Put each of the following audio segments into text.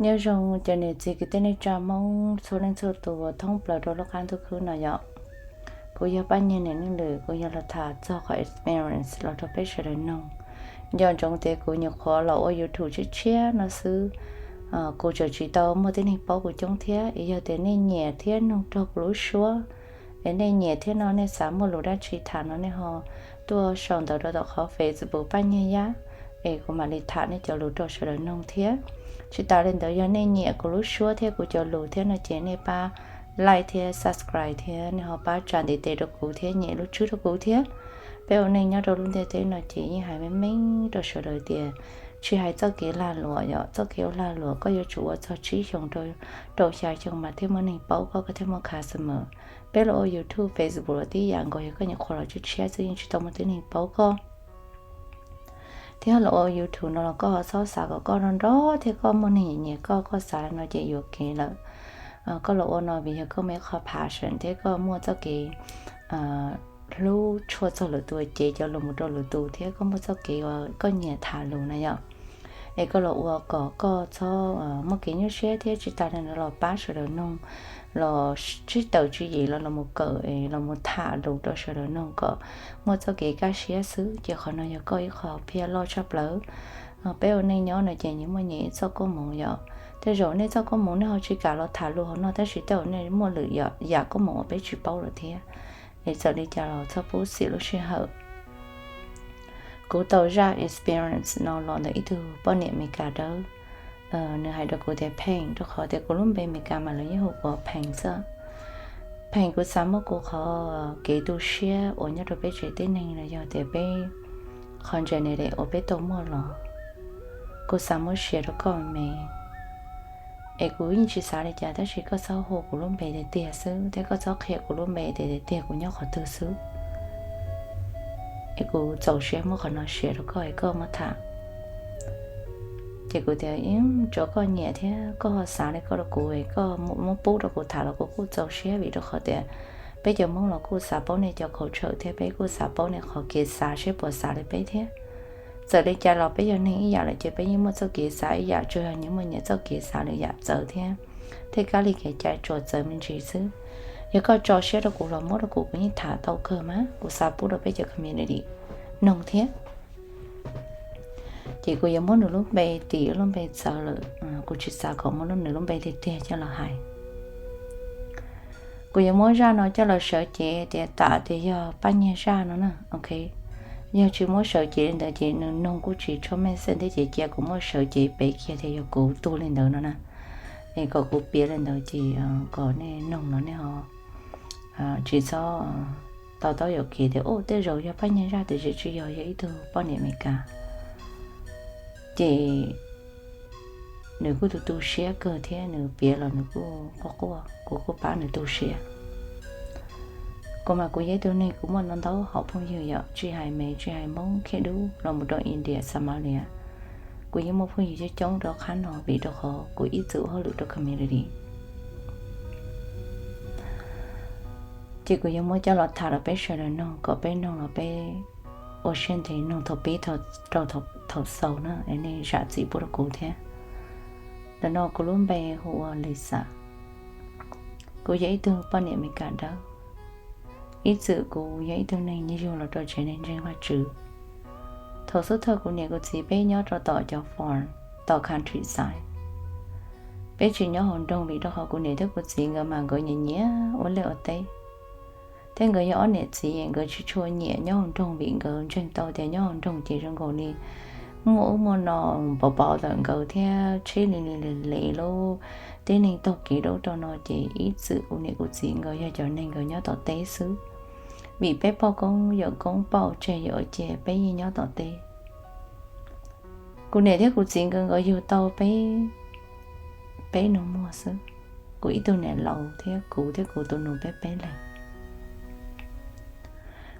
Nyob zoo cov niam txiv kwv tij neej tsa Hmoob txhua leej txhua tus uas thoob plaws rau lub qab ntuj khwb no yom. Kuv yog Paj Nyiag Niam Neej Lwm, kuv yog los tham txog qhov experience los rau peb sawv daws noog. Nco ntsoov tias kuv nyuam qhuav los ua YouTube tshiab tshiab no xwb, kuv tseem tsis tau muaj tib neeg paub kuv coob thiab. Es yog tias nej nyiam thiab noog raug kuv lub suab, es nej nyiam thiab no nej xav muaj lus dab tsi tham no nej ho tuaj sau ntawv rau tom qhov Facebook Paj Nyiag Yab, es kuv mam li tham nej cov lus rau sawv daws noog thiab. Tsis tas li ntawd yog nej nyiam kuv lub suab thiab kuv cov lus thiab no ces nej pab like thiab subscribe thiab nej ho pab tsa ntiv tes rau kuv thiab nyem lub tswb rau kuv thiab. Peb ua neej nyob rau lub ntiaj teb no ces yeej hais meej meej rau sawv daws tias tsis hais txoj kev lag luam yom, txoj kev ua lag luam koj yuav tsum ua txog tsib xyoos rau xya xyoo mas thiaj muaj neeg paub koj, koj thiaj muaj customer. Peb los ua YouTube, Facebook los tib yam nkaus, yog koj nyuam qhuav los tshiab tshiab xwb yeej tsis tau muaj tib neeg paub koj. Thiab los ua YouTube no los koj ho txhob xav kom koj nrov nrov thiab koj muaj neeg nyiam nyiam koj, koj xav li no ces yuam kev lawm. Koj los ua no vim yog koj muaj ib qho passion thiab koj muaj txoj kev hlub tshua txog lwm tus, cev cov lus mus rau lwm tus thiab koj muaj txoj kev uas koj nyiam tham lus na yom. Es koj los ua kom koj txhob muaj kev nyuaj siab thiab tsis tas li ntawd los pab sawv daws noog, los sib tawm tswv yim los los mus kawm es los mus tham lus rau sawv daws noog kom muaj txoj kev kaj siab xwb ces qhov no yog koj ib qho phiaj loj tshaj plaws. Peb ua neej nyob no ces nyias muaj nyias ib txoj koob hmoov yom. Tej zaum nej txoj koob hmoov nej ho tsis kam los tham lus hauv no tab sis tej zaum nej muaj lwm yam koob hmoov uas peb tsis paub lawm thiab. Es txawm li cas los txhob pub xim lub sij hawm. Kuv tau zaj experience no los ntawm ib tug poj niam Amelikas dawb. Nws hais rau kuv tias Pheej, rau qhov tias kuv lub npe Amelikas mas lawv yeej hu kuv Pheej xwb. Pheej, kuv xav muab kuv qhov kev tu siab uas nyob rau peb tsev tib neeg los yog tias peb qhov ntsev ne uas peb tau muaj los, kuv xav muab share rau koj me. Es kuv yeej tsis xav li cas tab sis koj txhob hu kuv lub npe tiag tiag xwb thiab koj txhob qhia kuv lub npe tiag tiag kuv nyob qhov twg xwb. Es kuv txaus siab muab qhov no share rau koj es koj muab tham. Ces kuv tias, tsuav koj nyiam thiab koj ho xav li koj rau kuv es koj muab pub rau kuv tham los kuv kuj txaus siab vim rau qhov tias peb cov Hmoob los kuj xav paub nej cov culture thiab peb kuj xav paub nej qhov kev xav seb puas xav li peb thiab. Txawm li cas los peb yog neeg ib yam lawm ces peb yeej muaj txoj kev xav ib yam, tsuas yog nyias muaj nyias txoj kev xav lwm yam txawv thiab, thiaj kab li kev cai tsuas txawv me ntsis xwb. Yog koj tso siab rau kuv los muab rau kuv, kuv yeej tham tau kawg mas kuv xav pub rau peb cov community noog thiab. Ces kuv yuav muab nws lub npe tim lub npe txawv lawm, kuv tsis xav kom muab nws lub npe tiag tiag coj los hais. Kuv yuav muab zaj no coj los sawv cev tias tam tias yog Paj Nyiag zaj no na, ok. Yog tsis muab sawv cev li ntawd ces nws noog kuj tsis tshua meej xeej thiab ces cia kuv muab sawv cev pem kiag tias yog kuv tuag li ntawd no na. Es kom kuv piav li ntawd ces kom nej noog no nej ho tsis txhob to taub yuam kev tias, o, tej zaum yog Paj Nyiag zaj tiam sis tsis yog, yog ib tug poj niam Amelikas. Ces nws kuj tu tu siab kawg thiab nws piav los nws kuj quaj quaj, kuv kuj pab nws tu siab. Kuv mas kuv yog ib tug neeg kuv muaj ntau ntau hom phooj ywg yom, tsis hais Mes tsis hais Hmoob, Khiaj Dub los mus rau India, Somalia. Kuv yeej muaj phooj ywg coob coob rau qhab no vim rau qhov kuv ib txwm ua hauj lwm rau community. Ces kuv yuav muab coj los tham rau peb sawv daws noog kom peb noog los peb ua siab ntev noog thaum pib rau thaum xaus na, es nej zam txim pub rau kuv thiab. Ntawm no kuv lub npe hu ua Lisa. Kuv yog ib tug poj niam Amelikas dawb. Ib txwm kuv yog ib tug neeg nyob yug los rau tsev neeg ntseeg Vajtswv. Thaum xub thawj kuv niam kuv txiv peb nyob rau tom cov farm, tom countryside. Peb tsis nyob hauv nroog vim rau qhov kuv niam thiab kuv txiv nkawd mas nkawd nyiam nyiam ua liaj ua teb. Thiab nkawd yog ob niam txiv nkawd tsis tshua nyiam nyob hauv nroog vim nkawd ntseeg tau tias nyob hauv nroog ces zoo nkaus li muaj ub muaj no pov pov tawm nkawd thiab tsheb li li li li lub tib neeg taug kev dub rau no ces ib txwm kuv niam kuv txiv nkawd yog cov neeg nkawd nyob tom teb xwb. Vim peb pauj koob yawm koob pauj tseg yawm ua ces peb yeej nyob tom teb. Kuv niam thiab kuv txiv nkawd nkawd yug tau peb, peb nus muag xwb. Kuv ib tug niam laus thiab kuv thiab kuv tus nus peb peb leeg.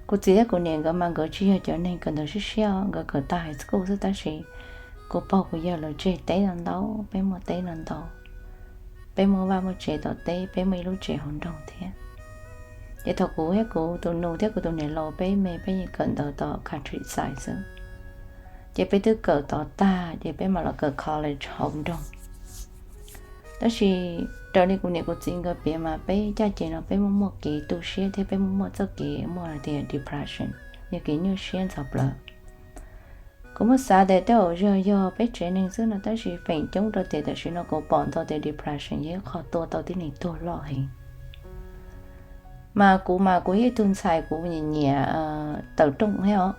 Kuv txiv thiab kuv niam nkawd mas nkawd tsis yog cov neeg kawm ntawv siab siab, nkawd kawm tag high school xwb tab sis kuv pog kuv yawg lawv tseg teb los ntau, peb muaj teb los ntau. Peb muaj vaj muaj tsev tom teb, peb muaj ib lub tsev hauv nroog thiab. Ces thaum kuv thiab kuv tus nus thiab kuv tus niam laus peb me peb yeej kawm ntawv tom countryside xwb. Ces peb twb kawm tod tag ces peb mam los kawm college hauv nroog. Tab sis raws li kuv niam kuv txiv nkawd piav mas peb caj ces no peb muaj muaj kev tu siab thiab peb muaj muaj txoj kev muaj hais tias depression, yog kev nyuaj siab ntxhov plawv. Kuv muab xav tias tej zaum yog yog peb tsev neeg xwb no, tab sis feem coob rau tiam tam sim no kuv pom ntau tias depression yog ib qho tua tau tib neeg tuag loj heev. Mas kuv mas kuv yog ib tug ntxhais kuv nyiam nyiam tawm rooj thiab os.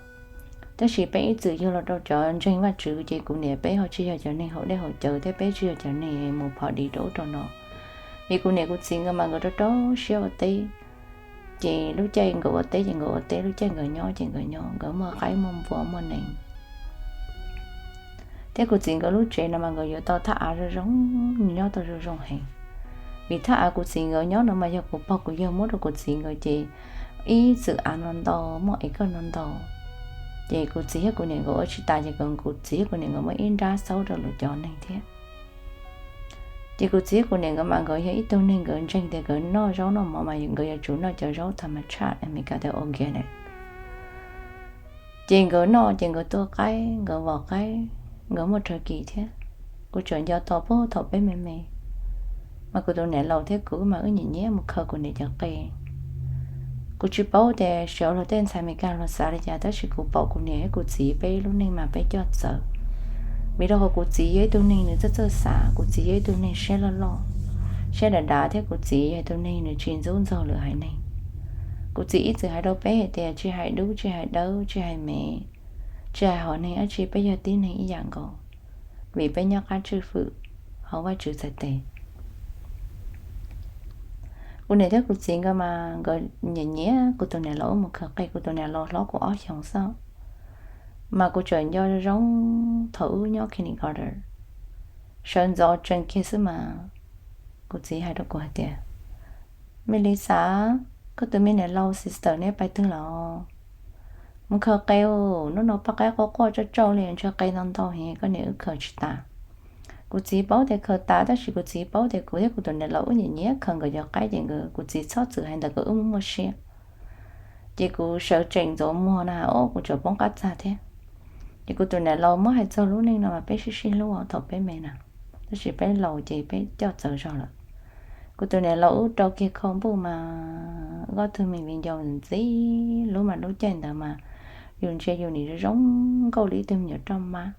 Tab sis peb ib txwm yug los rau cov ntseeg Vajtswv ces kuv niam peb ho tsis yog cov neeg haus dej haus cawv thiab peb tsis yog cov neeg mus phom di rau ub rau no. Vim kuv niam kuv txiv nkawd mas nkawd rau rau siab ua teb, ces lub caij nkawd ua teb ces nkawd ua teb, lub caij nkawd nyob ces nkawd nyob, nkawd muaj qaib muaj npua muaj nees. Thiab kuv txiv nkawd lub tsev no mas nkawd yuav tau thaj av zoo zoo, nyob tau zoo zoo heev. Vim thaj av kuv txiv nkawd nyob no mas yog kuv pog kuv yawg muab rau kuv txiv nkawd ces ib txwm av no ntau, muaj ev kawj no ntau. Ces kuv txiv thiab kuv niam nkawd ua tsis tas ces kuv txiv thiab kuv niam nkawd muab ib nrab xaub rau lawv cov neeg thiab. Ces kuv txiv thiab kuv niam nkawd mas nkawd yog ib tug neeg nkawd ntseeg tias nkawd noj zaub noj mov mas nkawd yuav tsum noj cov zaub tham ma tshaj Amelikas tias organic. Ces nkawd noj ces nkawd tua qaib, nkawd vos qaib, nkawd muaj turkey thiab. Kuv tseem nco tau puag thaum peb me me, mas kuv tus niam laus thiab kuv mas wb nyiam nyiam mus khaws kuv niam cov qe. Kuv tsis paub tias sawv los tej ntxhais Amelikas los xav li cas, tab sis kuv pom kuv niam thiab kuv txiv peb lub neej mas peb coj txawv. Vim rau qhov kuv txiv yog ib tug neeg nws txawj txawj xav, kuv txiv yog ib tug neeg siab loj loj, siab dav dav thiab kuv txiv yog tus neeg nws tsis ntxub ntxaug lwm haiv neeg. Kuv txiv ib txwm hais rau peb hais tias tsis hais dub, tsis hais dawb, tsis hais me, tsis hais hom neeg dab tsi, peb yog tib neeg ib yam nkaus, vim peb nyob qab tswj hwm hauv Vajtswv txhais tes. Kuv niam thiab kuv txiv nkawd mas nkawd nyiam nyiam kuv tus niam laus wb mus khaws qe, kuv tus niam laus hlob kuv ob xyoos xwb. Mas kuv tseem nco zoo thaum wb nyob kindergarten, sawv ntxov tsees kiag xwb mas kuv txiv hais rau kuv hais tias, Melissa, koj tus me niam laus sister neb pais twg los? Mus khaws qe, hnub no poj qaib quaj quaj tsauj tsauj li, ntshe qe ntau ntau heev koj niam wb khaws tsis tas. Kuv txiv paub tias khaws tas, tab sis kuv txiv paub tias kuv thiab kuv tus niam laus wb nyiam nyiam khaws nkawd cov qaib ces kuv txiv txhob txwm hais ntawd kom wb muaj muaj siab. Ces kuv sawv tsees ntxuav muag na, o, kuv tseem poob qab txag thiab. Ces kuv tus niam laus muab hais txog lub neej no mas peb sib sib hlub thaum peb me na, tab sis peb laus ces peb coj txawv zog lawm. Kuv tus niam laus wb rau kiag khau npuj mas nkauj tug me viv ncaus ntxiv, lub mas lub caij ntawd mas yus ntsia yus niam zoo zoo nkauj li ib tug me nyuam roj mab.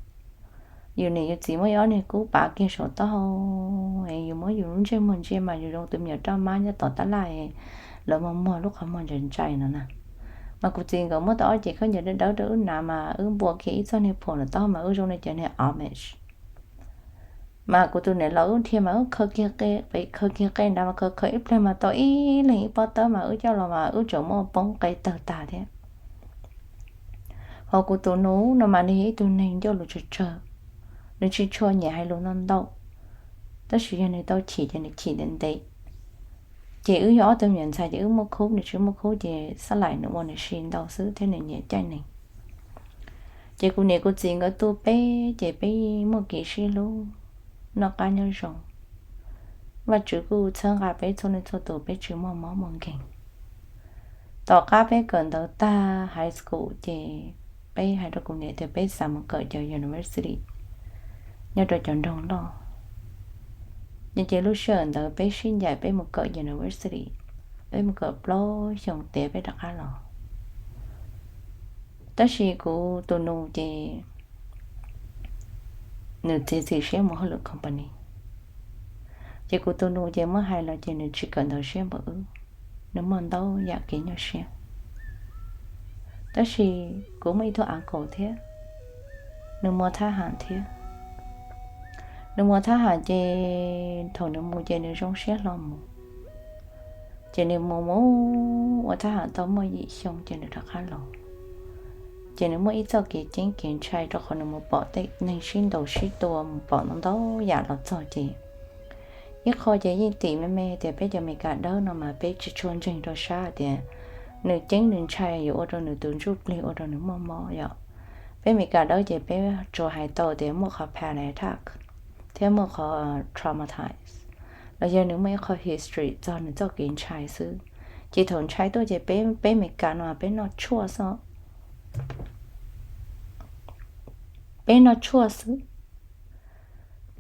Yus niam yus txiv muab ib ob niag kub pav kiag saum taub hau, es yus muab yus lub ntsej muag ntsia mas yus zoo tus me nyuam roj mab nyob tom tab laj, lawv muag muag lub qhov muag ntsais ntsais no na. Mas kuv txiv nkawd muab tau ob cev khaub ncaws dawb dawb rau wb hnav mas wb npua kiag ib txoj niag phuam lawm taub hau mas wb zoo li cov niag Amish. Mas kuv tus niam laus wb dhia mas wb khaws kiag qe, khaws kiag qe nrad mas khaws khaws ib pliag mas tau ib leeg ib pob tawb mas wb coj los mas wb tseem muaj poob qe tawg tag thiab. Ho kuv tus nus no mas nws yog ib tug neeg ncauj lus tsawg tsawg, nws tsis tshua nyiam hais lus ntau ntau, tab sis yog nws tau chim ces nws chim ntev ntev. Ces wb yog ob tug me nyuam ntxhais ces wb muaj khub, nws tsis muaj khub ces xab laim nws ua nws si ntau xwb thiab nws nyiam caij neeg. Ces kuv niam kuv txiv nkawd tu peb ces peb muaj kev sib hlub, noj qab nyob zoo. Vajtswv kuj txhawb nqa peb txhua leej txhua tus, peb tsis muaj mob muaj nkeeg. Tom qab peb kawm ntawv tag high school ces peb hais rau kuv niam tias peb xav mus kawm cov university nyob rau cov nroog loj. Ces lub sij hawm ntawd peb sib ncaim peb mus kawm university, peb mus kawm plaub xyoos tiav peb rov qab los. Tab sis kuv tus nus ces nws txiav txim siab mus hauj lwm company. Ces kuv tus nus ces muab hais los ces nws tsis kawm ntawv siab npaum wb, nws muaj ntau yam kev nyuaj siab. Tab sis kuv muaj ib tug uncle thiab, nws mus thab ham thiab. Nws mus thab ham ces thaum nws mus ces nws zoo siab hlo mus. Ces nws mus mus ua thab ham tau muaj yim xyoo ces nws rov qab los. Ces nws muaj ib txoj kev ceeb kev ntshai rau qhov nws mus pom tej neeg sib ntaus sib tua, mus pom ntau ntau yam los txog ces ib qho ces yeej tim me me tias peb cov Meskas dawb no mas peb tsis tshua ntseeg rau sab tias nws ceeb nws ntshai yuav ua rau nws tus ntsuj plig ua rau nws muaj mob yom. Peb Meskas dawb ces peb tsuas hais tau tias muaj qhov panic attack thiab muaj qhov traumatize, los yog nws muaj ib qho history txog nws txoj kev ntshai xwb. Ces thaum ntshai tuaj ces peb, peb Meskas no peb noj tshuaj xwb, peb noj tshuaj xwb.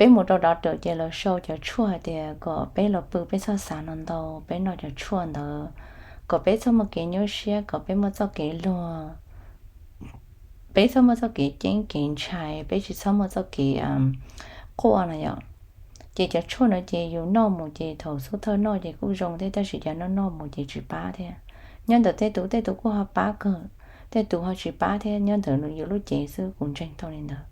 peb mus rau doctor ces lawv sau cov tshuaj hais tias kom peb los pw, peb txhob xav no ntau, peb noj cov tshuaj ntawd, kom peb txhob muaj kev nyuaj siab, kom peb muaj txoj kev luag, peb txhob muaj txoj kev ceeb kev ntshai, peb tsis txhob muaj txoj kev quaj no yom. Ces cov tshuaj no ces yus noj mus ces thaum xub thawj noj ces kuj zoo thiab, tab sis cov noj noj mus ces tsis pab thiab. Nyob ntawm tej tus, tej tus kuj ho pab kawg, tej tus ho tsis pab thiab, nyob ntawm yus lub cev xwb, kuv ntseeg tau li ntawd.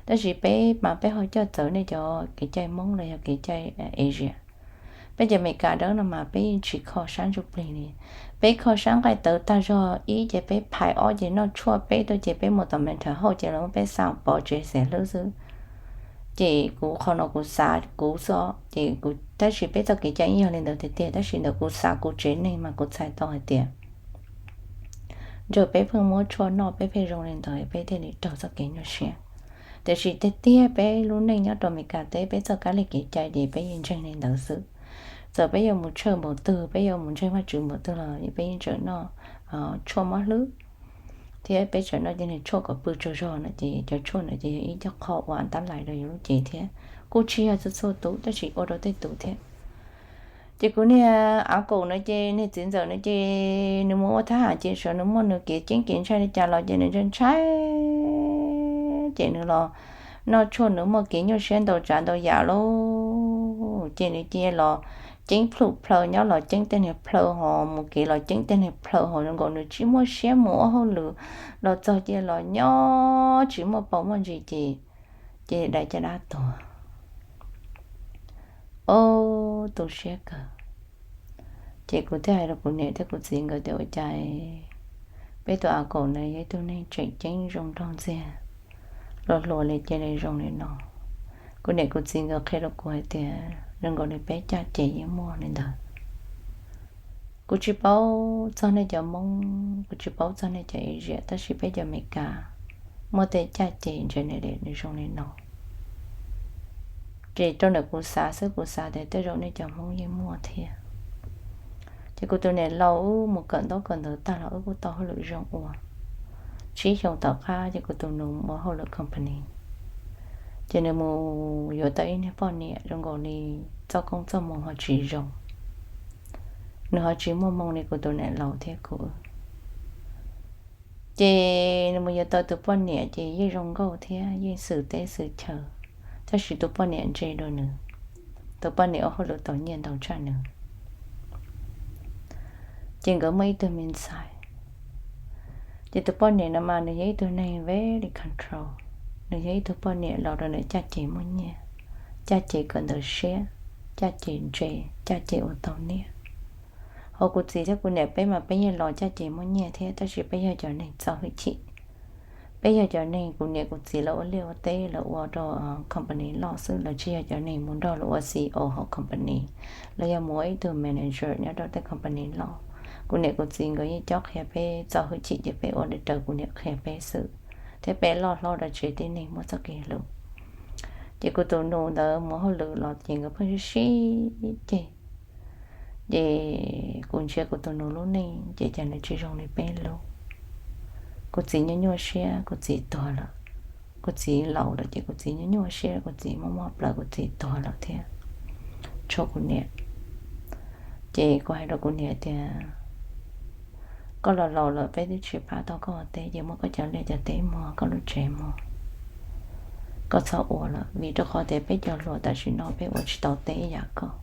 Tab sis peb mas peb ho coj txawv nej cov kev cai Hmoob los yog kev cai Asia. Peb cov Amelikas dawb no mas peb yeej tsis kho sab ntsuj plig li. Peb kho sab nqaij tawv tag zog ib ces peb phais, ob ces noj tshuaj, peb tuaj ces peb mus tom mental health ces lawv muab peb xa pov tsev xiam hlwb xwb. Ces kuv qhov no kuv xav kuv xwb, ces kuv, tab sis peb txoj kev cai yeej yog li ntawd tiag tiag, tab sis ntawm kuv xav kuv tsev neeg mas kuv txhais tau hais tias ntshe peb pheej muab tshuaj noj peb pheej zoo li ntawd peb thiaj li raug txoj kev nyuaj siab. Tiam sis tiag tiag peb lub neej nyob rau Amelikas teb peb txoj kab li kev cai ces peb yeej ntseeg li ntawd xwb. Txawm peb yuav mus church npaum twg, peb yuav mus ntseeg Vajtswv npaum twg los peb yeej tseem noj tshuaj mob hlwb, thiab peb tseem noj cov niag tshuaj kom pw tsaug zog no ces cov tshuaj ntawd ces yog ib co qho uas tab lais rau yus lub cev thiab. Kuj tsis yog txhua txhua tus tab sis ua rau tej tus thiab. Ces kuv niag uncle no ces niag txiv ntxawm no ces nws mus ua thab ham ces sawv nws muaj nws kev ceeb kev ntshai li cas los ces nws ntshai ntshai ces nws los noj tshuaj nws muaj kev nyuaj siab ntau tsav ntau yam lauj. Ces nws cia los ceeb plhum plhaw, nyob los ceeb tej niag plhaw hos mus kev los ceeb tej niag plhaw hos, zoo nkaus nws tsis muaj siab mus ua hauj lwm los txog ces los nyob tsis muaj paus muaj ntsis ces, ces dai caj dab tuag. Ob, tu siab kawg. Ces kuv thiaj hais rau kuv niam thiab kuv txiv nkawd tias ua cas peb tus uncle no yog ib tug neeg tseem ceeb zoo nraug ntxiag, luag hluas li cia li zoo li no. Kuv niam kuv txiv nkawd qhia rau kuv hais tias zoo nkaus li peb caj ces yeej muaj li ntawd. Kuv tsis paub txog nej cov Hmoob, kuv tsis paub txog nej cov Asia, tab sis peb cov Amelikas muaj tej caj ces ntse nws zoo li no. Ces rau ntawm kuv xav xwb kuv xav tias tej zaum nej cov Hmoob yeej muaj thiab. Ces kuv tus niam laus wb mus kawm ntaub kawm ntawv tag los wb kuj tau hauj lwm zoo ua. Tsib xyoo tom qab ces kuv tus nus mus ua hauj lwm company. Ces nws mus yuav tau ib niag poj niam zoo nkaus li txoj koob txoj moo ho tsis zoo. Nws ho tsis muaj moo li kuv tus niam laus thiab kuv. Ces nws mus yuav tau tus poj niam ces yeej zoo nkauj thiab yeej xwm teb xwm chaw, tab sis tus poj niam ntse dua nws. Tus poj niam ua hauj lwm tau nyiaj ntau tshaj nws. Ces nkawd muaj ib tug me ntxhais. Ces tus poj niam no mas nws yog ib tug neeg very control. Nws yog ib tug poj niam los rau ntawm caj ces muaj nyiaj, caj ces kawm ntawv siab, caj ces ntse, caj ces ua tau niam. Hos kuv txiv thiab kuv niam peb mas peb yeej los caj ces muaj nyiaj thiab, tab sis peb yog cov neeg txo hwj chim. Peb yog cov neeg, kuv niam kuv txiv lawv ua liaj ua teb, lawv ua rau company loj xwb, lawv tsis yog cov neeg mus nrog luag ua C E O hauv company, los yog mus ua ib tug manager nyob rau tej company loj. Kuv niam kuv txiv nkawd yeej cob qhia peb, txo hwj chim ces peb ua li raws kuv niam qhia peb xwb, thiab peb loj hlob rau tsev tib neeg muaj txoj kev hlub. Ces kuv tus nus ntawd mus hauj lwm los ces nkawd pheej sib sib ceg. Ces kuv ntsia kuv tus nus lub neej ces cas nws tsis zoo li peb lub. Kuv txiv nyuaj nyuaj siab, kuv txiv tuag lawm. Kuv txiv laus lawm ces kuv txiv nyuaj nyuaj siab, kuv txiv muaj mob plawv, kuv txiv tuag lawm thiab. Tshuav kuv niam. Ces kuv hais rau kuv niam tias, koj los laus lawm, peb twb tsis pab tau koj ua teb, ces muab koj cov liaj cov teb muag, koj lub tsev muag, koj txhob ua lawm, vim rau qhov tias peb cov hluas tam sim no peb ua tsis tau teb ib yam koj.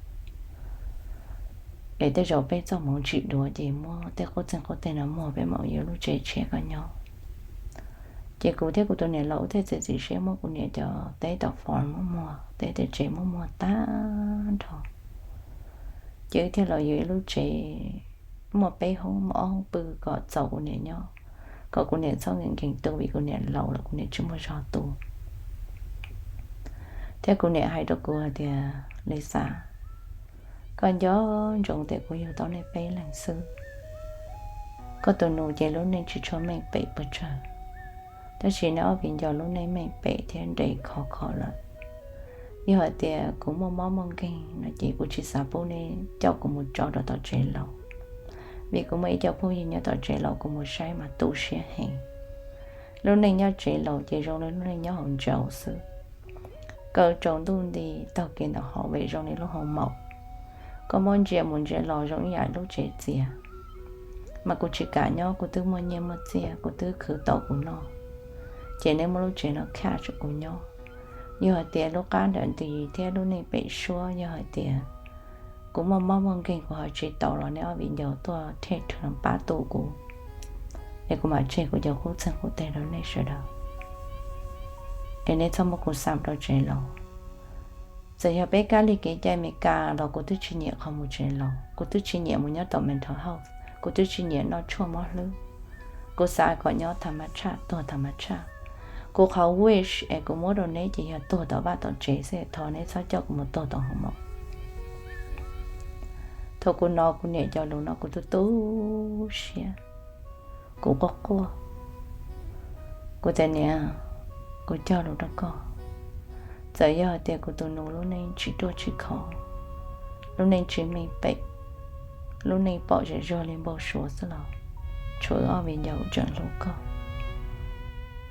Es tej zaum peb txoj hmoov tsis duav ces muab tej qub txeeg qub teg no muag, peb mam yuav lub tsev tshiab koj nyob. Ces kuv thiab kuv tus niam laus wb thiaj txiav txim siab muab kuv niam cov teb tom farm muab muag, teb tom tsev muab muag tag nrho. Ces wb thiaj los yuav ib lub tsev muaj peb hoob, muaj ob hoob pw kom txaus kuv niam nyob, kom kuv niam txhob nkees nkees tu, vim kuv niam laus lawm kuv niam tsis muaj zog tu. Thiab kuv niam hais rau kuv hais tias, Lisa, koj nco ntsoov tias kuv yug tau nej peb leeg xwb. Koj tus nus ces lub neej tsis tshua meej pem pes tsawg, tab sis nej ob viv ncaus lub neej meej pem thiab nres khov kho lawm. Yog hais tias kuv muaj mob muaj nkeeg no ces kuv tsis xav pub nej coj kuv mus tso rau tom tsev laus, vim kuv muaj ib co phooj ywg nyob tom tsev laus kuv mus saib mas tu siab heev. Lub neej nyob tsev laus ces zoo li lub neej nyob hauv ntsaum xwb. kaw tsaus ntuj nti taug kev ntawm hauv pem zoo li lub hoo maum. Koj muab ntsia mus ntsia los zoo ib yam lub tsev txias. Mas kuv tsis kam nyob, kuv twb muaj nyiaj muaj txiaj, kuv twb khwv tau kuv noj, ces neb muab lub tsev no kham rau kuv nyob. Yog hais tias lub qab nram nti thiab lub neej pem suab, yog hais tias kuv muaj mob muaj nkeeg kuv ho tsis tau los neb ob viv ncaus tuaj thej rhwv pab tu kuv, es kuv mam tseg kuv cov qub txeeg qub teg rau nej sawv daws, es neb txhob muab kuv xa rau tsev laus. Txawm yog peb kab lig kev cai Amelikas los kuv twb tsis nyiam qhov mus tsev laus, kuv twb tsis nyiam mus nyob tom mental health, kuv twb tsis nyiam noj tshuaj mob hlwb. Kuv xav kom nyob tham ma tshaj, tuag tham ma tshaj. Kuv qhov wish es kuv muab rau neb ces yog tuag tom vaj tom tsev xwb, thov neb txhob coj kuv mus tuag tom hoo maum. Thaum kuv hnov kuv niam cov lus no kuv tu tu siab, kuv quaj quaj. Kuv tias niam, kuv cog lus rau koj, txawm yog tias kuv tus nus lub neej tsis ruaj tsis khov, lub neej tsis meej pem, lub neej pom zem zuag li npau suav xwb los tshuav wb ob viv ncaus tseem hlub koj.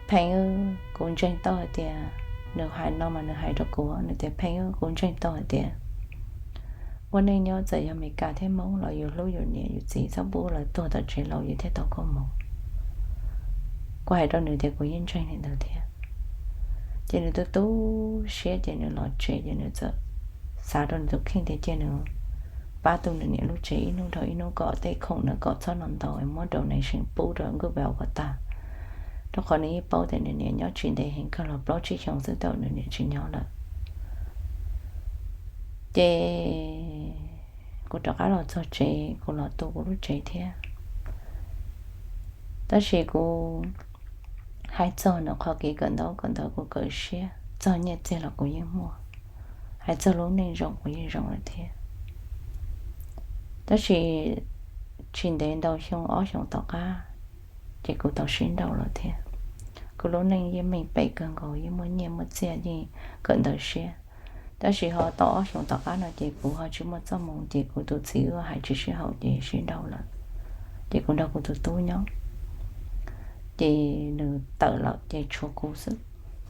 Pheej, kuv ntseeg tau hais tias, nws hais no mas nws hais rau kuv, nws tias Pheej, kuv ntseeg tau hais tias muaj neej nyob txawm yog Meskas thiab Hmoob los yus hlub yus niam yus txiv, txhob pub lawv tuag tom tsev laus yus thiaj tau koob hmoov. Kuv hais rau nws tias kuv yeej ntseeg li ntawd thiab. Ces nws tu tu siab ces nws los tsev ces nws txawm xav rau nws tus kheej tias cia nws pab tu nws niam lub tsev ib hnub dhau ib hnub kom tej khoom ntawd kom txhob no ntau es muab donation pub rau nkauj pem kom tag, rau qhov nws yeej paub tias nws niam nyob tsis ntev heev kawg los plaub tsib xyoos xwb thaum nws niam tsis nyob lawm. Ces kuv rov qab los txog tsev, kuv los tu kuv lub tsev thiab. Tab sis kuv hais txog nws qhov kev kawm ntaub kawm ntawv kuv kawm siab, txog nyiaj txiag los kuv yeej muaj, hais txog lub neej zoo kuv yeej zoo lawm thiab. Tab sis tsis ntev ntau xyoo, ob xyoos tom qab, ces kuv tau sib nrauj lawm thiab. Kuv lub neej yeej meej pem kawg nkaus, yeej muaj nyiaj muaj txiag, yeej kawm ntawv siab. Tab sis ho tau ob xyoos tom qab no ces kuv ho tsis muaj txoj hmoo, ces kuv tus txiv wb hais tsis sib haum ces sib nrauj lawm. Ces kuv nrog kuv tus tub nyob, ces nws tawm lawm ces tshuav kuv xwb.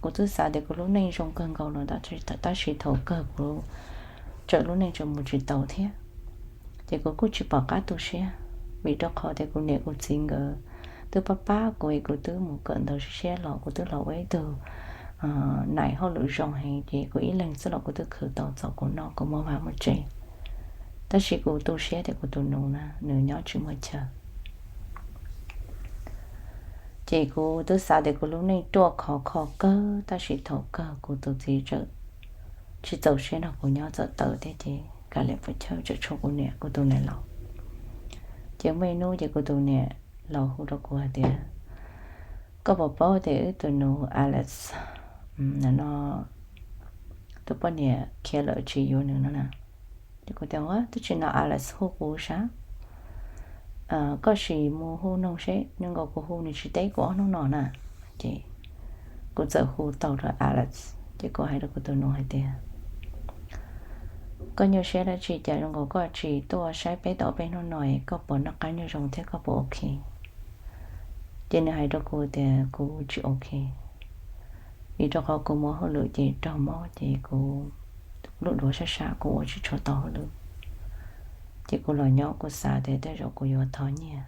Kuv twb xav tias kuv lub neej zoo kawg nkaus no, tab sis thaum kawg kuv tseem lub neej tseem mus tsis tau thiab. Ces kuv kuj tsis pom qab tu siab, vim rau qhov tias kuv niam kuv txiv nkawd twb pab pab kuv es kuv twb mus kawm ntawv siab siab los kuv twb los ua ib tug nais hauj lwm zoo heev, ces kuv ib leeg xwb los kuv twb khwv tau txaus kuv noj kuv muaj vaj muaj tsev. Tab sis kuv tu siab tias kuv tus nus na nws nyob tsis muaj chaw. Ces kuv twb xav tias kuv lub neej ruaj khov kho kawg, tab sis thaum kawg kuv tus txiv tseem tsis txaus siab nrog kuv nyob, txawm tawm thiab ces kav liam puas chawj, tseem tshuav kuv niam kuv tus niam laus. Ces muaj ib hnub ces kuv tus niam laus hu rau kuv hais tias, koj puas paub tias wb tus nus Alex no tus poj niam khiav lawm tsis yuav nws no na? Ces kuv tias, twb tsis hnov Alex hu kuv sav. Koj sim mus hu noog seb, zoo nkaus kuv hu nws tsis teb kuv ob hnub no na. Ces kuv txawm hu tau rau Alex, ces kuv hais rau kuv tus nus hais tias, koj nyuaj siab dab tsi cas zoo nkaus koj tsis tuaj saib peb tau ob peb hnub no, koj puas noj qab nyob zoo thiab koj puas ok? Ces nws hais rau kuv tias kuv tsis ok, vim rau qhov kuv mus hauj lwm ces raug mob ces kuv lub duav sab sab kuv ua tsis tshua tau hauj lwm. Ces kuv los nyob kuv xav tias tej zaum kuv yuav thov nyiaj,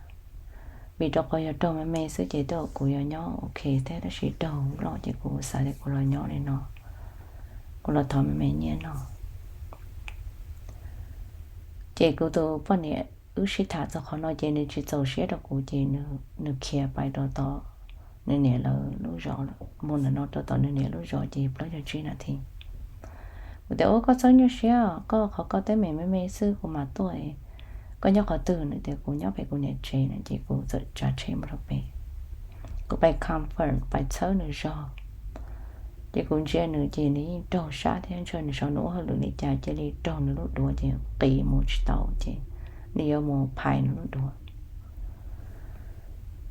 vim rau qhov yog raug me me xwb ces tej zaum kuv yuav nyob ok thiab, tab sis raug loj ces kuv xav tias kuv los nyob li no, kuv los thov me me nyiaj no. Ces kuv tus poj niam wb sib tham txog qhov no ces nws tsis txaus siab rau kuv ces nws khiav pais rau tom nws niam lawv lub zos, mus ntawm no rau tom nws niam lub zos ces plaub caug tsib nas this. Kuv tias ua koj txhob nyuaj siab, koj qhov koj teeb meem me me xwb kuv mam tuaj, koj nyob qhov twg? Nws tias kuv nyob pem kuv niam tsev no ces kuv txawm tsav tsheb mus rau pem. Kuv pais confirm, pais txhawb nws zog. Ces kuv ntsia nws ces nws yeej raug sab thiab, ntshe nws saum nws ua hauj lwm li cas cia li raug nws lub duav ces qis mus tsis tau ces nws yuav mus phais nws lub duav.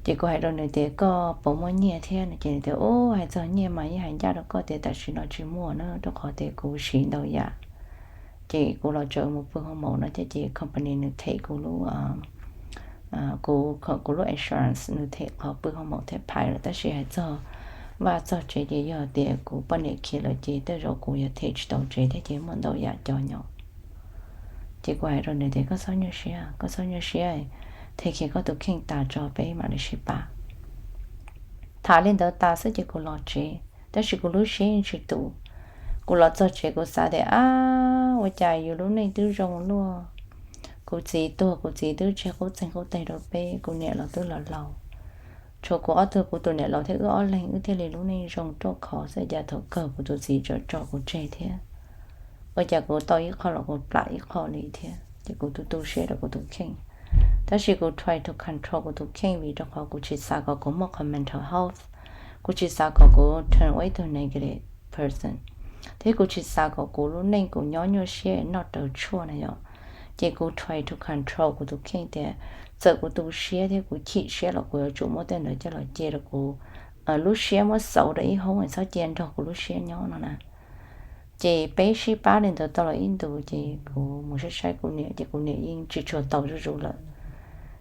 Ces kuv hais rau nws tias koj puas muaj nyiaj thiab no ces nws tias ub, hais txog nyiaj mas yeej hais ncaj rau koj tias tam sim no tsis muaj na, rau qhov tias kuv siv ntau yam. Ces kuv los tseem mus pw hoo maum no thiab ces company nws them kuv lub, kuv, kuv lub insurance nws them qhov pw hoo maum thiab phais lawm, tab sis hais txog vaj txog tsev ces yog tias kuv poj niam khiav lawm ces tej zaum kuv yuav them tsis tau tsev thiab ces muaj ntau yam cov nyob. Ces kuv hais rau nws tias koj txhob nyuaj siab, koj txhob nyuaj siab, them kiag koj tus kheej tas tso peb mam li sib pab. Tham li ntawd tas xwb ces kuv los tsev, tab sis kuv lub siab yeej tsis tu. Kuv los txog tsev kuv xav tias ab, ua cas yus lub neej twb zoo luaj, kuv txiv tuag kuv txiv twb tseg qub txeeg qub teg rau peb, kuv niam los twb los laus, tshuav kuv ob tug, kuv tus niam laus thiab wb ob leeg wb thiaj li lub neej zoo ruaj khov xwb, cas thaum kawg kuv tus txiv tseem tso kuv tseg thiab. Ua cas kuv tau ib qho los kuv plam ib qho li thiab, ces kuv tu tu siab rau kuv tus kheej. Tab sis kuv try to control kuv tus kheej vim rau qhov kuv tsis xav kom kuv muaj qhov mental health, kuv tsis xav kom kuv turn ua ib tug negative person, thiab kuv tsis xav kom kuv lub neej kuv nyob nyuaj siab noj raws tshuaj na yom. Ces kuv try to control kuv tus kheej tias txawm kuv tu siab thiab kuv chim siab los kuv yuav tsum muab tej ntawd coj los cia rau kuv lub siab muab xauv rau ib hoob es txhob cia nrog kuv lub siab nyob no na. Ces peb sib pab li ntawd tau los ib ntus ces kuv mus saib saib kuv niam ces kuv niam yeej tsis tshua tau zuj zus lawm.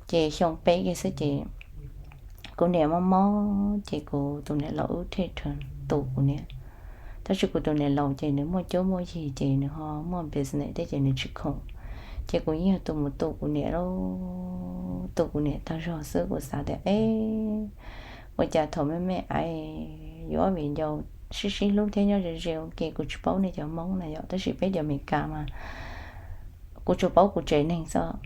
Ces xyoo peb kiag xwb ces kuv niam mob mob ces kuv tus niam laus wb thiaj tu kuv niam. Tab sis kuv tus niam laus ces nws muaj cuab muaj yig ces nws ho muaj business thiab ces nws tsis khoom. Ces kuv yeej yog tus mus tu kuv niam lauj, tu kuv niam tag zog xwb. Kuv xav tias ua cas thaum me me aiv yuav ob viv ncaus sib sib hlub thiab nyob ze ze ua ke, kuv tsis paub nej cov Hmoob na yom, tab sis peb cov Amelikas mas kuv tsuas paub kuv tsev neeg xwb.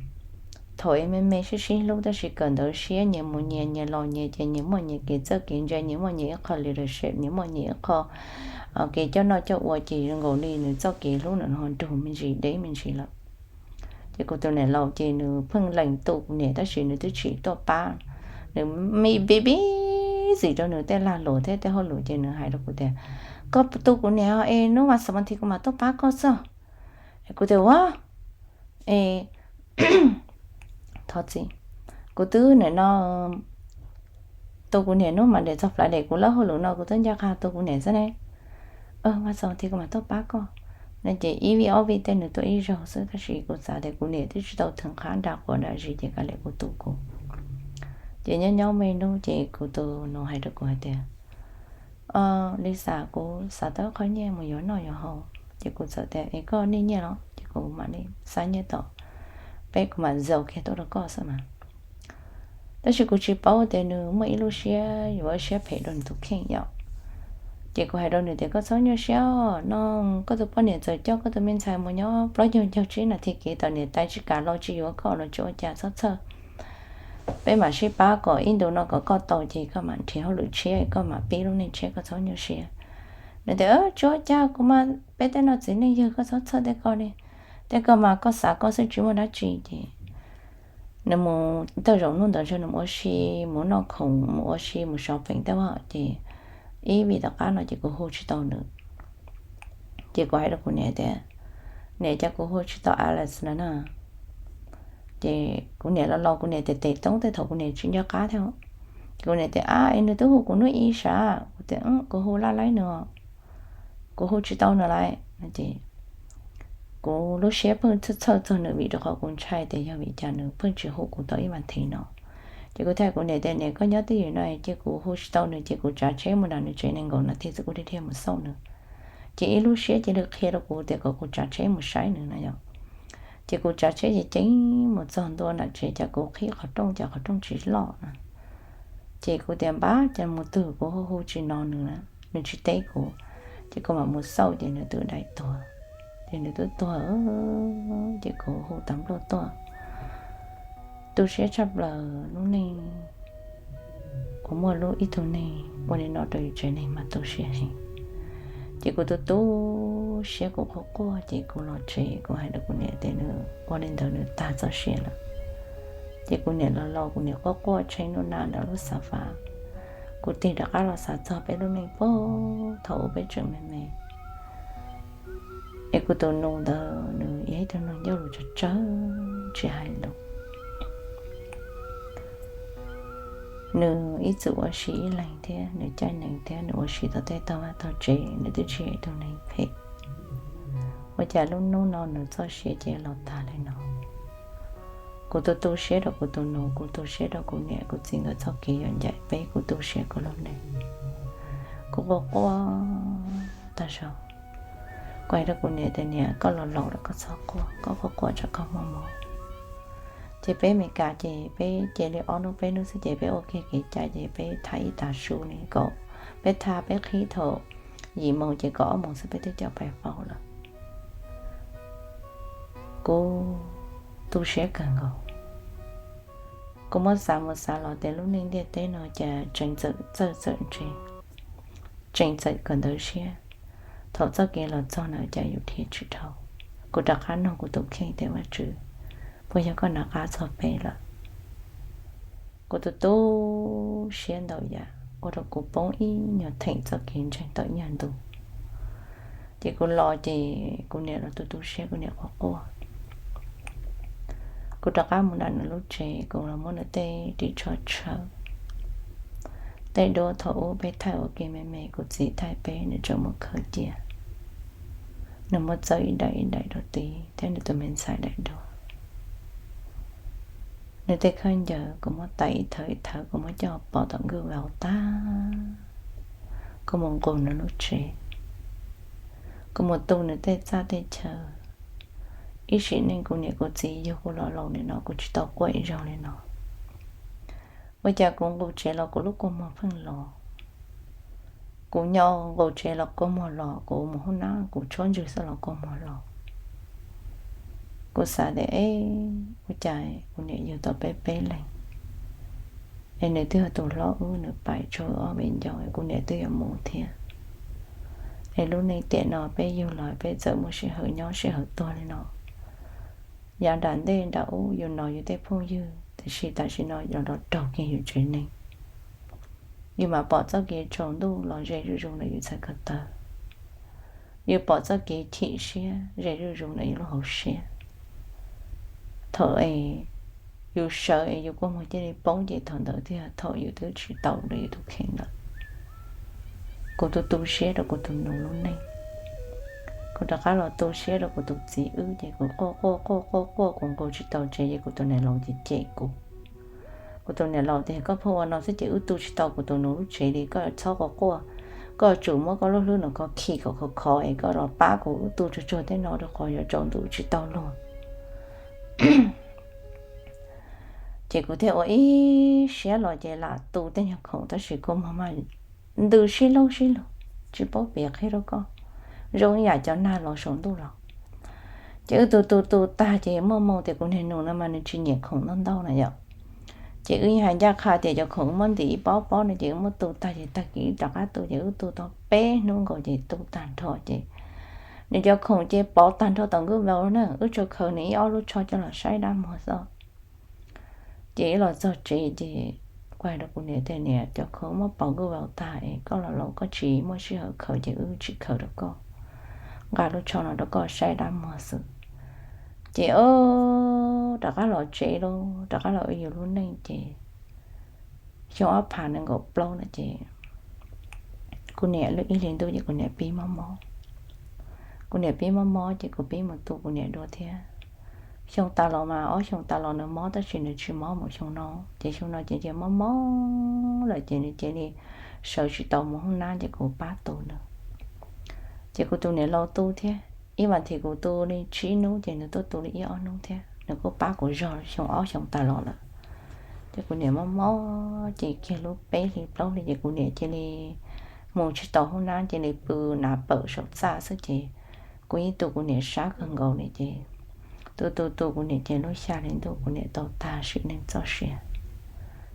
Thaum me me sib sib hlub tab sis kawm ntawv siab nyias mus nyias, nyias los nyias, ces nyias muaj nyias kev txawj kev ntse, nyias muaj nyias ib qho leadership, nyias muaj nyias ib qho kev coj noj coj ua, ces zoo nkaus li nws txoj kev hlub nws ho nrug me ntsis deb me ntsis lawm. Ces kuv tus niam laus ces nws pheej lees tu kuv niam tab sis nws twb tsis tuaj pab. Nws me busy busy rau nws tej lag luam thiab tej hauj lwm ces nws hais rau kuv tias koj tu kuv niam es hnub vas xaum vas thiv kuv mam tuaj pab koj xwb. Kuv tias ua, es thov txim, kuv twb nim no tu kuv niam hnub Monday txog Friday, kuv lawb hauj lwm no kuv twb ncaj qha tu kuv niam xwb ne. Vas xaum vas thiv kuv mam tuaj pab koj no. Ces ib vij ob vij tej nws tuaj ib zaug xwb tab sis kuv xav tias kuv niam twb tsis tau theem qhab nra quav nra zis ces kav liam kuv tu kuv. Ces nyob nyob muaj ib hnub ces kuv tus nus hais rau kuv hais tias Lisa, kuv xav tau qhov nyiaj mus yuav noj yuav haus. Ces kuv txawm tias es koj need nyiaj los? Ces kuv mam li xa nyiaj tom peb kuv mam zau kiag tuaj rau koj xwb mas. Tab sis kuv tsis paub tias nws muaj ib lub siab yuav siab phem rau nws tus kheej yom. Ces kuv hais rau nws tias koj txhob nyuaj siab no, koj tus poj niam txawm coj koj tus me ntxhais mus nyob plaub caug caug tsib nas this kev tom niam tais tsis kam los tsis yuav koj los tsis ua cas, txhob txhawj. Peb mam sib pab kom ib ntus no kom koj tau ces koj mam nrhiav hauj lwm tshiab, koj mam pib lub neej tshiab, koj txhob nyuaj siab. Nws tias tsis ua cas, kuv mas peb tej no txiv neej yawg, koj txhob txhawj tej ko li. Tej ko mas koj xav koj xwb tsis muaj dab tsi. Ces nws mus tej zaum hnub ntawd ntshe nws mus ua si, mus noj khoom, mus ua si, mus shopping tej ua ces ib vij tom qab no ces kuv hu tsis tau nws. Ces kuv hais rau kuv niam tias niam, cas kuv hu tsis tau Alex lawm na. Ces kuv niam los los kuv niam tes tes toob tej thaum kuv niam tsis nco qab thiab. Ces kuv niam tias ab, es nws twb hu kuv hnub ib sav? Kuv tias kuv hu laj laib nws, kuv hu tsis tau nws lawm. Ces kuv lub siab pheej txhawj txhawj txog nws vim rau qhov kuv ntshai tias yog vim cas nws pheej tsis hu kuv tau ib vas thiv no. Ces kuv thiaj hais kuv niam tias niam, koj nyob twj ywm no, ces kuv hu tsis tau nws ces kuv tsav tsheb mus nram nws tsev nees nkaum nas this xwb kuv thiaj dhia mus xauj nws. Ces ib lub siab cia li qhia rau kuv tias kom kuv tsav tsheb mus saib nws na yom. Ces kuv tsav tsheb ces ceev mus txog ntua nram tsev, cas kuv qhib qhov rooj cas qhov rooj tsis loj na. Ces kuv tias npab, cas mus twg kuv hu hu tsis hnov nws, nws tsis teb kuv. Ces kuv mam mus xauj ces nws twb dai tuag. Ces nws twb tuag, ces kuv hu tag npluaj tuaj. Tu siab tshaj plaws lub neej, kuv muaj lub ib tug neeg ua li no rau yus tsev neeg mas tu siab heev. Ces kuv tu tu siab kuv quaj quaj ces kuv los tsev kuv hais rau kuv niam tias nws ua li ntawd nws tag txoj sia lawm. Ces kuv niam los laus kuv niam quaj quaj tsheej nub na ntawm lub xav fab. Kuv tig rov qab los xav txog peb lub neej puag thaum ub peb tseem me me. Es kuv tus nus ntawd nws yog ib tug neeg ncauj lus tsawg tsawg tsis hais lus. Nws ib txwm ua si ib leeg thiab nws caij nees thiab nws ua si tau tej tog vaj tog tsev, nws twb tsis yog ib tug neeg phem. Ua cas lub hnub no nws txoj sia cia los tag li no? Kuv tu tu siab rau kuv tus nus, kuv tu siab rau kuv niam kuv txiv nkawd txoj kev yuav ncaim peb, kuv tu siab kuv lub neej. quaj quaj tag zog. Kuv hais rau kuv niam tias, Niam, koj los laus lawm koj txhob quaj, koj quaj quaj tsam koj muaj mob. Ces peb Meskas ces peb cia li ob hnub peb hnub xwb ces peb ua kiag kev cai ces peb thaj ib tav su ne kom peb thaj peb qhib thaum yim moos ces kaum ob moos xwb peb twb coj pais faus lawm. Kuv tu siab kawg nkaus. Kuv muab xav mus xav los tias lub neej ntiaj teb no cas tseem txawm txawj txawm ntse, tseem txawm kawm ntawv siab. Thaum txoj kev los txog na cas yus dhia tsis dhau. Kuv rov qab nug kuv tus kheej tias, Vajtswv, puas yog koj nov qab txog peb lawm? Kuv tu tu siab ntau yam ua rau kuv poob ib nyuag theem txoj kev ntseeg tau ib nyuag ntu. Ces kuv los ces kuv niam los tu tu siab, kuv niam quaj quaj. Kuv rov qab mus nram nws lub tsev, kuv los muab nws tej ris tsho tshawb, tej duab thaum ub peb thaij ua ke me me, kuv txiv thaij peb, nws tseem muab khaws cia. Nws muab txawb ib daim ib daim rau tid thiab nws tus me ntxhais daim duab. Nws tej khaub ncaws kuv muab tais ib thawv ib thawv, kuv muab coj pov tom nkuj vau tag, kuv mus nqus nws lub tsev, kuv mus tu nws tej txaj tej chaw. Ib sim neej kuv niam kuv txiv yug kuv los laus li no kuv tsis tau quaj ib zaug li no. Ua cas kuv nqus tsev los kuv lub kua muag pheej los. Kuv nyob nqus tsev los kua muag los, kuv mus hoob nab kuv tshuab ntswg xwb los kua muag los. Kuv xav tias, ua cas kuv niam yug tau peb peb leeg, es nws twb yog tus hlob wb, nws pais tso ob viv ncaus, kuv niam twb yuav mus thiab. Es lub neej tiam no peb yug los peb txawm muaj sij hawm nyob sij hawm tuag li no. Yav nram ntej nram ub yus hnov yus tej phooj ywg, tiam sis tam sim no los raug kiag yus tsev neeg. Yus mam pom txoj kev tsaus ntuj los ze zuj zus ntawm yus txhais ko taw. Yus pom txoj kev chim siab ze zuj zus ntawm yus lub hauv siab. Thaum es yus sawv es yus kua muag cia li poob ces thaum ntawd thiaj thaum yus twb tsis tau rau yus tus kheej lawm. Kuv tu tu siab rau kuv tus nus lub neej. Kuv rov qab los tu siab rau kuv tus txiv wb ces kuv quaj quaj quaj quaj quaj kuv nqus tsis tau tsev ces kuv tus niam laus ces cem kuv. Kuv tus niam laus tias, Koj pheej ua no xwb ces wb tu tsis tau kuv tus nus lub tsev li, koj txhob quaj quaj, koj tsum muab koj lub hlwb no kho khi kom khov khov es koj los pab kuv, wb tu tsuag tsuag tej no rau qhov yuav tsaus ntuj tsis tau luag. Ces kuv thiaj ua ib siab los ces lam tu tej nyuag khoom tab sis kua muag mas ntws sib laug sib lug, tsis paub piav qhia rau koj, zoo ib yam cov nag los saum ntuj los. Ces wb tu tu tu tag ces muaj moo tias kuv niag nus no mas nws tsis nyiam khoom ntau ntau na yom. Ces wb yeej hais ncaj qha tias cov khoom wb muab ntim ib pob pob no ces wb muab tu tag ces tag kis wb rov qab tu ces wb tu tau peb hnub nkaus ces tu tag nrho ces nws cov khoom ces pov tag nrho tom nkuj vau na, wb tsuas khaws nws ib ob lub tsho coj los saib dab muag xwb. Ces wb los txog tsev ces kuv hais rau kuv niam tias, Niam, cov khoom muab pov nkuj vau tag es koj los laus koj tsis muaj sij hawm khaws ces wb tsis khaws rau koj, nqa lub tsho no rau koj saib dab muag xwb. Ces rov qab los tsev lauj, rov qab los ua yus lub neej ces xyoo ob phav nees nkaum plaub no ces kuv niam lub ib hlis ntuj ces kuv niam pib mob mob. Kuv niam pib mob mob ces kuv pib mus tu kuv niam dua thiab. Xyoo tas los mas ob xyoo tas los nws mob tab sis nws tsis mob mus xyoo no ces xyoo no ces cia mob mob lawm ces nws cia li sawv tsis tau mus hoob nab ces kuv pab tu nws. Ces kuv tus niam laus tu thiab, ib vas thiv kuv tu li tsib hnub ces nws tuaj tu li ib ob hnub thiab, nws kuj pab kuv zog xyoo ob xyoo tas los lawm. Ces kuv niam mob mob ces kiag lub peb hlis plaub hlis ces kuv niam cia li mus tsis tau hoob nab, cia li pw nav pawm saum txaj xwb ces kuv yeej tu kuv niam sab kawg nkaus li ces tu tu tu kuv niam ces lub xya hli ntuj kuv niam tau tag sim neej txoj sia.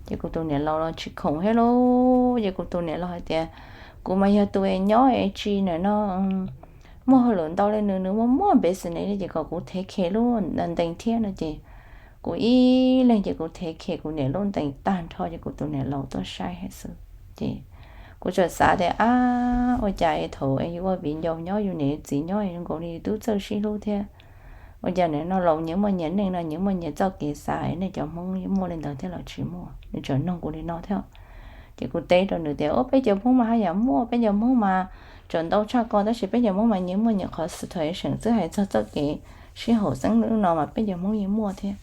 Ces kuv tus niam laus los tsis khoom thiab lauj, ces kuv tus niam laus hais tias, Kuv mas yog tus es nyob es tsis nam no muaj hauj lwm ntau li nws, nws muaj muaj business li ces kom kuv thev khe lub ntees thiab no ces kuv ib leeg ces kuv thev khe kuv niam lub ntees tag nrho ces kuv tus niam laus tuaj saib hais xwb. Ces kuv txawm xav tias, Ab, ua cas es thaum es yus ua viv ncaus nyob yus niam yus txiv nyob zoo nkaus li yus twb txawj sib hlub thiab, ua cas nim no laus nyias muaj nyias neej no nyias muaj nyias txoj kev xav, nej cov Hmoob muaj li ntawd thiab los tsis muaj? Nws txawm nug kuv li no thiab. Ces kuv teb rau nws tias, Ub, peb cov Hmoob mas haj yam muaj, peb cov Hmoob mas tseem ntau tshaj ko tab sis peb cov Hmoob mas nyias muaj nyias qhov situation xwb, hais txog txoj kev sib haum xeeb no mas peb cov Hmoob yeej muaj thiab.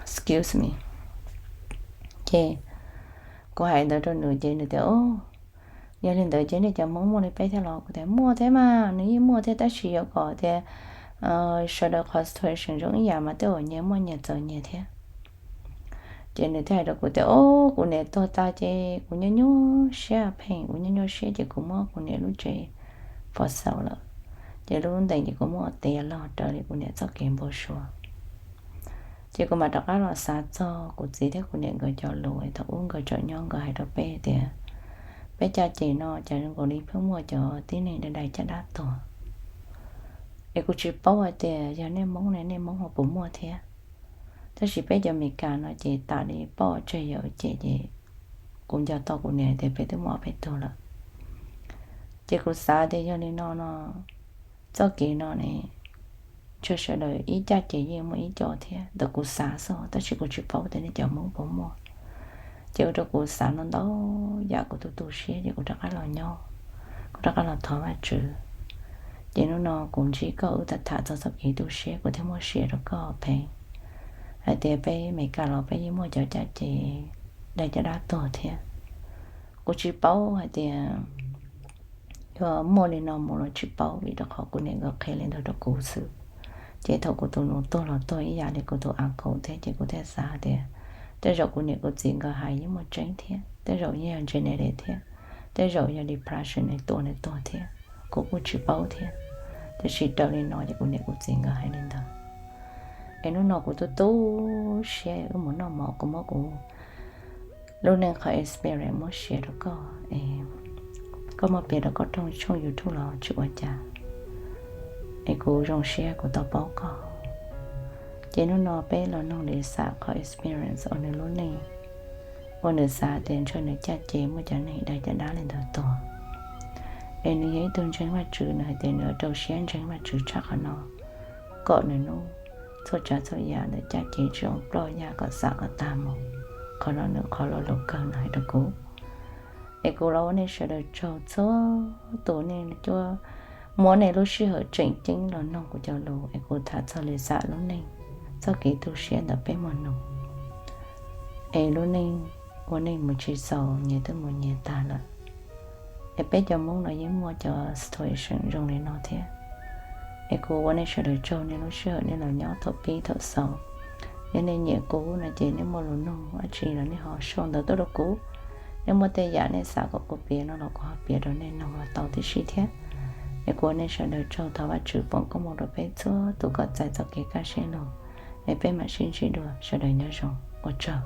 Excuse me. Ces kuv hais ntawd rau nws ces nws tias, Ub, Yog li ntawd ces nej cov Hmoob muaj li peb thiab los? Kuv tias muaj thiab mas, nws yeej muaj thiab, tab sis yuav kom tias sawv daws qhov situation zoo ib yam mas tej uas nyias muaj nyias txawv nyias thiab. Ces nws thiaj hais rau kuv tias, o, kuv niam tuag tas ces kuv nyuaj nyuaj siab pheej, kuv nyuaj nyuaj siab ces kuv muab kuv niam lub tsev for sale lawm. Ces lub ntees ces kuv muab ua tiav los raws li kuv niam txoj kev npau suav. Ces kuv mam rov qab los xav txog kuv txiv thiab kuv niam nkawd cov lus thaum ub nkawd tseem nyob, nkawd hais rau peb tias peb caj ces no cas zoo nkaus li pheej muaj cov tib neeg dai dai caj dab tuag. Es kuv tsis paub hais tias yog nej Hmoob ne nej Hmoob ho puas muaj thiab. Tab sis peb cov Amelikas no ces tas li poj tseg yawm ces, ces kuv nco tau kuv niam tias peb twb muaj ob peb tug lawm. Ces kuv xav tias yog li no no, txoj kev no ne, ntshe sawv daws ib caj ces yeej muaj ib co thiab ntawd kuv xav xwb, tab sis kuv tsis paub tias nej cov Hmoob puas muaj. Ces ua rau kuv xav no ntau yam kuv tu tu siab ces kuv rov qab los nyob, kuv rov qab los thov Vajtswv. Ces hnub no kuv ntsib koj wb tham tham txog txoj kev tu siab kuv thiaj muab share rau koj pheej hais tias peb Amelikas los peb yeej muaj cov caj ces dai caj dab tuag thiab. Kuv tsis paub hais tias yuav muaj li no mus los tsis paub vim rau qhov kuv niam nkawd qhia li ntawd rau kuv xwb. Ces thaum kuv tus nus tuag los tuag ib yam li kuv tus uncle thiab ces kuv thiaj xav hais tias tej zaum kuv niam kuv txiv nkawd hais yeej muaj tseeb thiab, tej zaum yeej yog genetic thiab, tej zaum yog depression nws tua nws tuag thiab, kuv kuj tsis paub thiab. Tiam sis raws li no ces kuv niam kuv txiv nkawd hais li ntawd. Es hnub no kuv tu tu siab wb mus noj mov, kuv muab kuv lub neej qhov experience muab share rau koj. Koj muab piav rau koj rooj tshooj YouTube los tsis ua cas, es kuv zoo siab kuv tau paub koj. Ces hnub no peb los noog Lisa qhov experience uas nws lub neej, uas nws xav tias ntshe nws caj ces muaj cov neeg dai caj dab li ntawd tuag. Es nws yog ib tug ntseeg Vajtswv, nws hais tias nws yuav rau siab ntseeg Vajtswv tshaj qhov no, kom nws hnub txhua tsav txhua yam ntawm caj ces tsis zoo ploj yaj kom xam kom tag mus. Qhov no nws qhov lo lus kawg nws hais rau kuv. Es kuv los ua nej sawv daws tsaug txhua tus nej cuab muab nej lub sij hawm tseem ceeb los noog kuv cov lus es kuv tham txog Lisa lub neej, txoj kev tu siab ntawm peb muag nus. Es lub neej ua neej mus tsis xaus, nyias twb mus nyias tag lawm. Es peb cov Hmoob no yeej muaj cov situation zoo li no thiab. Es kuv ua nej sawv daws tsaug nej lub sij hawm nej los nyob thaum pib thaum xaus. Yog nej nyiam kuv no ces nej muaj lus nug dab tsi los nej ho sau ntawv tuaj rau kuv. Nej muaj tej yam nej xav kom kuv piav no los kuv ho piav rau nej noog los tau tib si thiab. Es kuv ua nej sawv daws tsaug, thov Vajtswv foom koob hmoov rau peb txhua tus kom txais txoj kev kaj siab lug. Es peb mam sib ntsib dua, sawv daws nyob zoo, ua tsaug.